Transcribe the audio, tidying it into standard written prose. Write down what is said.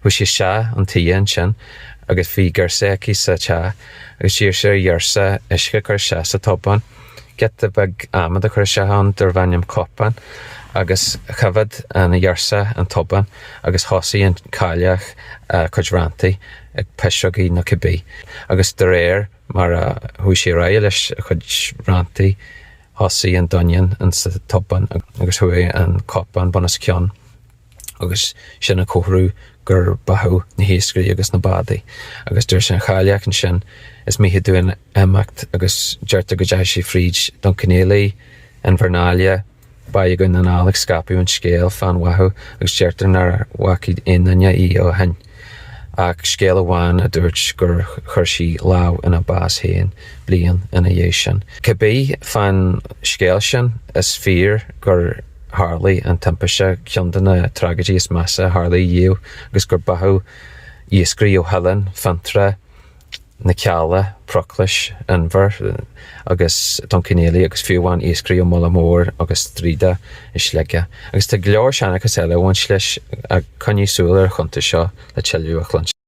Chuaigh sí isteach 'un tighe ansin agus bhí girseach aici sa teach agus d'iarr sí ar an ghirseach uisce a chur isteach sa tobán, giota beag adhmad a chur isteach ann darbh ainm cupán agus choimhéad an ghirseach an tobán agus thosaigh an chailleach a cuid ranntaí ag piseogaí nó cibé agus de réir mar a chuaigh sí ar aghaidh leis a cuid ranntaí thosaigh an doineann insa tobán agus chuaigh an cupán bun os cionn. agus sin an comhartha gur báthadh na hiascairí agus na bádaí. Agus dúirt an chailleach ansin, is mithid dúinn imeacht agus deirtear go dteachaigh sí fríd Dún Cionnaola, Inbhir Náille, Baile Dhún na nGall ag scaipeadh an scéil fán bháthadh agus deirtear nár bhfacaidh aon duine í ó shin. Ach scéal amháin a dúirt gur chuir sí lámh ina bás féin bliain ina dhiaidh sin. Cibé fán scéal sin, is fíor gur. tharlaigh an timpiste, ceann de na tragóidí is measa a tharlaigh riamh, agus gur báthadh iascairí ó Theileann, Fionntrá, na Cealla, Proclais, Inbhear agus Dún Cionnaola agus fiú amháin iascairí ó Mullaghmore agus Droighdeach i Sligeach. Agus tá go leor seanchas eile ag baint leis, ach coinnigh súil ar an chuntas seo le tuilleadh a chluinstin.